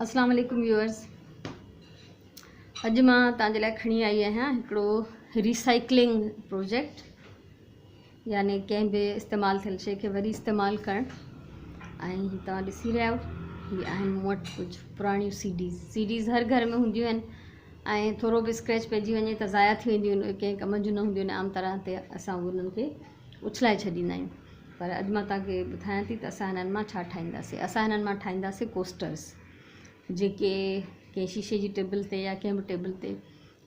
اسلام عليڪم ويورز اڄ مان توهان جي لاء کڻي آئي آهيان هڪڙو ريسائيڪلنگ پروجيڪٽ يعني ڪنهن به استعمال ٿيل شيء کي وري استعمال ڪرڻ ۽ هي توهان ڏسي رهيا آهيو هي آهن مون وٽ ڪجهه پراڻيون سي ڊيز. سي ڊيز هر گهر ۾ هونديون آهن ۽ ٿورو به اسڪريچ پئجي وڃي ته ضايع ٿي وينديون آهن، ڪنهن ڪم جون نه هونديون آهن. عام طرح تي اسان انهن کي اڇلائي ڇڏيندا آهيون، پر اڄ مان توهان کي ٻڌايان ٿي ته اسان هنن مان ڇا ٺاهينداسين. اسان هنن مان ٺاهينداسين ڪوسٽرس، جيڪي ڪنهن شيشي جي ٽيبل تي يا ڪنهن به ٽيبل تي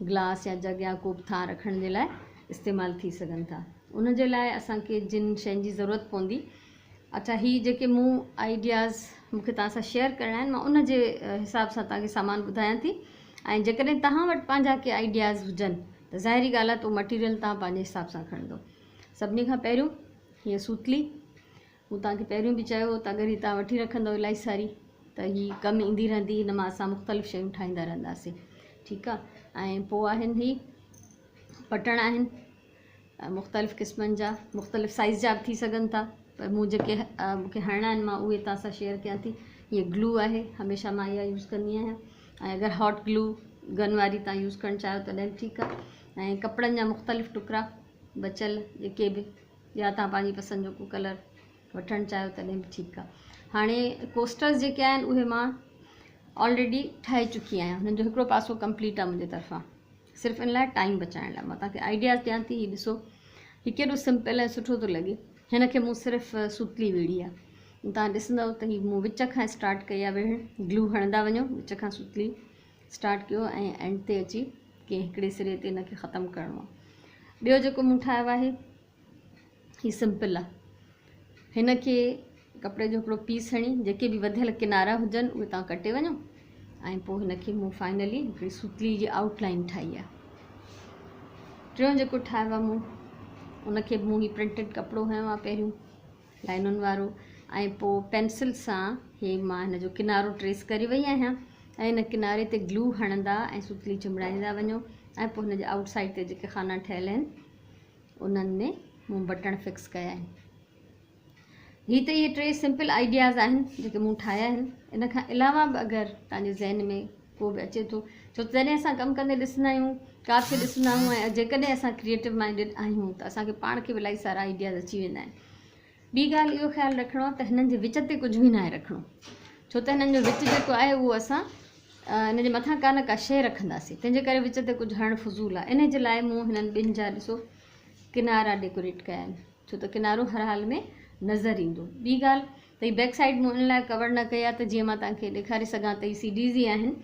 گلاس يا جڳ يا ڪوپ ٿانء رکڻ جي لاء استعمال ٿي سگهن ٿا. ان جي لاء اسان کي جن شين جي ضرورت پوندي، اڇا هي جيڪي مون آئيڊياز مون کي توهان سان شيئر ڪرڻا آهن، مان ان جي حساب سان توهان کي سامان ٻڌايان ٿي، ۽ جيڪڏهن توهان وٽ پنهنجا ڪي آئيڊياز هجن ته ظاهري ڳالهه آهي ته اهو مٽيريل توهان پنهنجي حساب سان کڻندو. سڀني کان پهريون هيء سوتلي، مون توهان کي پهريون به چيو هو ته اگر هي توهان وٺي رکندؤ الاهي ساري ته هي ڪم ايندي رهندي، هن مان اسان مختلف شيون ٺاهيندا رهنداسين. ٺيڪ آهي. ۽ پوء آهن هي پٽڻ آهن مختلف قسمن جا، مختلف سائز جا به ٿي سگهن ٿا، پر مون جيڪي مون کي هڻڻا آهن مان اهي توهان سان شيئر ڪيان ٿي. هيء گلو آهي، هميشه مان اها يوز ڪندي آهيان، ۽ اگر هاٽ گلو گن واري توهان يوز ڪرڻ چاهيو تڏهن به ٺيڪ آهي. ۽ ڪپڙن جا مختلف ٽڪرا بچيل جيڪي به، يا توهان پنهنجي پسند جو ڪو ڪلر وٺڻ چاهيو تڏهن به ٺيڪ آهي. هاڻي ڪوسٽرز جيڪي آهن اهي مان آلريڊي ٺاهي چڪي آهيان، هنن جو هڪڙو پاسو ڪمپليٽ آهي منهنجي طرفان، صرف ان لاء ٽائيم بچائڻ لاء مان توهان کي آئيڊياز ڏيان ٿي. هي ڏسو هي ڪيڏو سمپل ۽ سٺو ٿو لڳي. هن کي مون صرف سوتلي ويڙهي آهي، توهان ڏسندؤ ته هي مون وچ کان اسٽارٽ ڪئي آهي ويڙهڻ، گلو هڻندا وڃو، وچ کان سوتلي اسٽارٽ ڪيو ۽ اينڊ تي اچي ڪنهن هڪڙي سري تي هن کي ختم ڪرڻو آهي. ٻيو جيڪو مون ٺاهيو آهي هي سمپل آهي. هن کي ڪپڙي جو هڪڙو پيس هڻي جيڪي به وڌيل ڪنارا هجن اهي توهان ڪٽي وڃو، ۽ پوء هن کي مون فائنلي هڪڙي سوتلي جي آئوٽ لائن ٺاهي آهي. ٽيون جيڪو ٺاهيو آهي مون، ان کي به مون هي پرنٽيڊ ڪپڙو هنيو آهي پهريون لائنن وارو، ۽ پوء پينسل سان هي مان هن جو ڪنارو ٽريس ڪري وئي آهيان، ۽ هن ڪناري تي گلو هڻندا ۽ سوتلي چنبڙائيندا وڃو، ۽ پوء هن جي آئوٽ سائيڊ تي جيڪي خانا ٺهيل آهن انهن ۾ مون بٽڻ فڪس ڪيا آهن. هي ته اهي ٽي سمپل آئيڊياز آهن جيڪي مون ٺاهيا آهن. ان کان علاوه به اگر توهان جي ذهن ۾ ڪو به اچي ٿو، ڇو ته جڏهن اسان ڪم ڪندي ڏسندا آهيون، ڪا شيء ڏسندا آهيون، ۽ جيڪڏهن اسان ڪريئيٽو مائنڊيڊ آهيون ته اسان کي پاڻ کي به الاهي سارا آئيڊياز اچي ويندا آهن. ٻي ڳالهه اهو خيال رکڻو آهي ته هنن جي وچ تي ڪجهه به ناهي رکڻو، ڇو ته هنن جو وچ جيڪو آهي اهو اسان ان جي مٿان ڪا نه ڪا شيء رکنداسين، تنهن جي ڪري وچ تي ڪجهه هڻڻ فضول آهي. ان جي لاء مون هنن ٻن جا ڏسو ڪنارا ڊيڪوريٽ ڪيا آهن، ڇو ته ڪنارو هر حال ۾ نظر ايندو. ٻي ڳالهه ته هي بيڪ سائيڊ مون ان لاء ڪور نه ڪئي آهي ته جيئن مان توهان کي ڏيکاري سگهان ته هي سي ڊيز ئي آهن،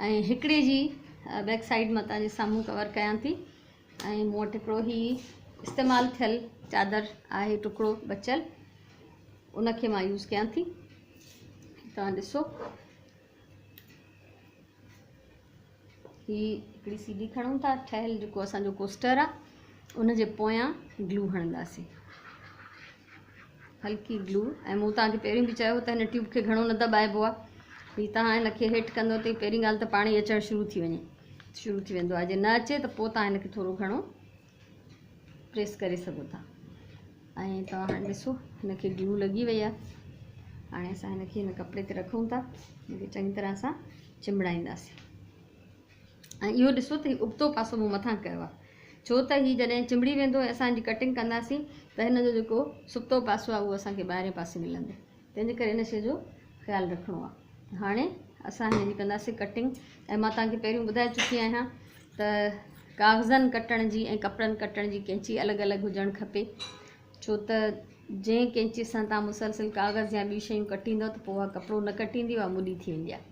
۽ هڪڙي جي بيڪ سائيڊ مان توهان جي سامهون ڪور ڪيان ٿي. ۽ مون وٽ هڪڙو هي استعمال ٿيل چادر آهي ٽڪڙو بچيل، ان کي مان يوز ڪيان ٿي. توهان ڏسو هي هڪڙي سي ڊي کڻون ٿا، ٺهيل جيڪو اسان جو ڪوسٽر آهي ان جي پويان گلو هڻنداسين، هلڪي گلو. ۽ مون توهان کي پهريون به چيو ته هن ٽيوب کي گهڻو نه دٻائبو آهي. هي توهان هن کي هيٺ ڪندو ته پهرين ڳالهه ته پاڻي اچڻ شروع ٿي وڃي، شروع ٿي ويندو آهي. جي نه اچي ته پوء توهان هن کي ٿورو گهڻو پريس ڪري سگهو ٿا. ۽ توهان هاڻي ڏسو هن کي گلو لڳي وئي آهي. هاڻي اسان هن کي هن ڪپڙي تي رکون ٿا، هن کي چڱي طرح سان چنبڙائينداسين. ۽ اهو ڏسو ته هي ابتو پاسو مون مٿان ڪيو آهي، ڇو ته هي جڏهن چنبڙي ويندو ۽ اسان جي ڪٽنگ ڪنداسين ته هن جو جيڪو سبتو پاسو آهي اهو اسان کي ٻاهرين پاسي ملندو، تنهن جي ڪري ان شيء جو خيال رکڻو آهي. هاڻي اسان هن جي ڪنداسين ڪٽنگ، ۽ مان توهان کي پهريون ٻڌائي چڪي آهيان ته ڪاغذن ڪٽڻ جي ۽ ڪپڙن ڪٽڻ جي قينچي الڳ الڳ هجڻ کپي، ڇو ته جنهن قينچي سان توهان مسلسل ڪاغذ يا ٻيون شيون ڪٽيندؤ ته پوء اها ڪپڙو نه ڪٽيندي، اها مڏي ٿي ويندي آهي.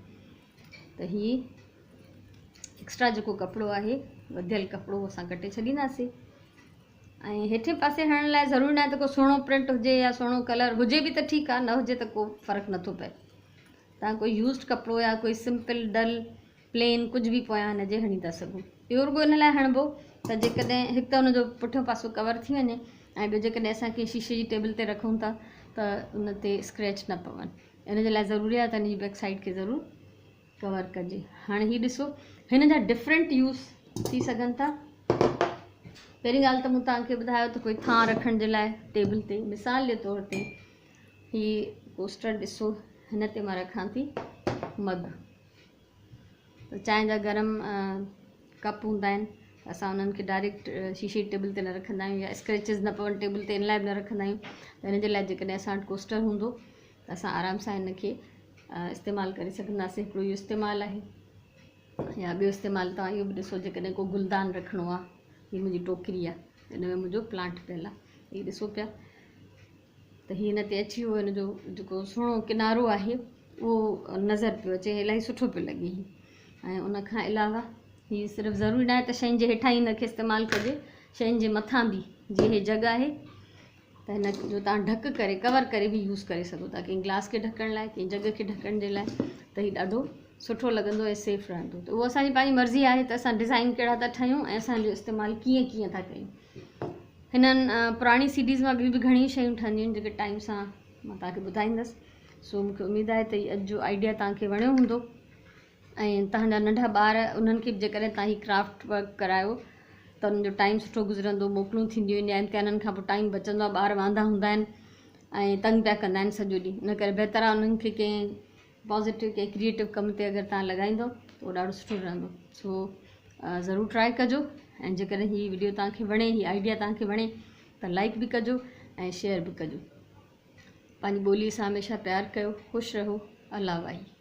ته هي ايڪسٽرا جيڪو ڪپڙو آهي وڌيل ڪپڙو اسان ڪٽي ڇڏينداسين. ۽ هيٺين پاسي هڻڻ لاء ضروري ناهي ته ڪو سهڻو پرنٽ هجي يا سهڻو ڪلر هجي به ته ٺيڪ آهي، نه هجي ته ڪو فرق نٿو پئي. توهان ڪوئي يوزڊ ڪپڙو يا ڪوئي سمپل ڊل پلين ڪجهه به پويان هن جي هڻي ٿا سگهو. اهو رڳو ان لاء هڻبو ته جيڪڏهن هڪ ته ان جو پٺيون پاسو ڪور ٿي وڃي، ۽ ٻيو جيڪڏهن اسان ڪنهن شيشي جي ٽيبل تي رکون ٿا ته ان تي اسڪريچ نه پون. ان جي لاء ضروري آهي ته ان جي بيڪ سائيڊ کي ضرور ڪور ڪجي. هاڻي هي ڏسو هن جا ڊفرنٽ يوز ٿي سگهن ٿا. پهرين ڳالهه ته مون توهان کي ٻڌايو ته ڪوئي ٿانء رکڻ جي لاء ٽيبل تي مثال جي طور تي هي ڪوسٽر ڏسو، هن تي مان رکان ٿي مگ. ته چانهه جا گرم ڪپ هوندا آهن اسان انهن کي ڊائريڪٽ شيشي جي ٽيبل تي نه رکندا آهيون يا اسڪريچز نه پون ٽيبل تي ان لاء به نه رکندا آهيون ته ان جي لاء جيڪڏهن اسان وٽ ڪوسٽر هوندو ته اسان آرام سان ان کي استعمال ڪري سگهنداسين. هڪڙو اهو استعمال آهي يا ٻيو استعمال توهان اهو به ڏسو جيڪڏهن ڪو گلدان رکڻو آهي، هي منهنجي ٽوڪري آهي ان ۾ منهنجو پلانٽ پيل آهي، هي ڏسو پيا ته هي هن تي اچي ويو، هن جو جيڪو سهڻو ڪنارو آهي اهو نظر پيو اچي، الاهي سٺو پيو لڳي هي. ۽ ان کان علاوه هي صرف ضروري ناهي ته شين جي هيٺان ئي هن کي استعمال ڪجي، شين جي مٿان به جيئن هي جڳ آهي ته هن جو توهان ڍڪ ڪري ڪور ڪري به يوز ڪري سگهو ٿا، ڪنهن گلاس کي ڍڪڻ لاء ڪنهن جڳ کي ڍڪڻ جي لاء ته هي ڏاڍو سٺو لڳندو ۽ سيف رهندو. ته اهو اسانجي پنهنجي مرضي آهي ته اسان ڊزائن ڪهڙا ٿا ٺاهيون ۽ اسان جو استعمال ڪيئن ڪيئن ٿا ڪيون. هنن پراڻي سي ڊيز مان ٻيون به گهڻيون شيون ٺهنديون آهن جيڪي ٽائيم سان مان توهان کي ٻڌائيندس. سو مون کي اميد آهي ته هي اڄ جو آئيڊيا توهان کي وڻيو هوندو ۽ توهان جا ننڍا ٻار انهن کي به جيڪڏهن توهان هي ڪرافٽ ورڪ ڪرايو ته انهن جو ٽائيم سٺو گذرندو. موڪلون ٿينديون آهن يا امتحانن کان پوء ٽائيم بچندو آهي، ٻار واندا هوندا آهن ۽ تنگ پيا ڪندا آهن سڄو ڏينهن، ان ڪري بهتر آهي انهن کي ڪنهن پازيٽو ڪنهن ڪريئيٽو ڪم تي اگر توهان لڳائيندو ته اهو ڏاڍو سٺو رهندو. سو ضرور ٽرائي ڪجو ۽ جيڪڏهن هي وڊيو توهان کي وڻي، هي آئيڊيا توهان کي وڻي ته لائڪ به ڪجو ۽ شيئر به ڪجو. پنهنجي ٻولي سان هميشه پيار ڪيو، خوش رهو. الله واهي.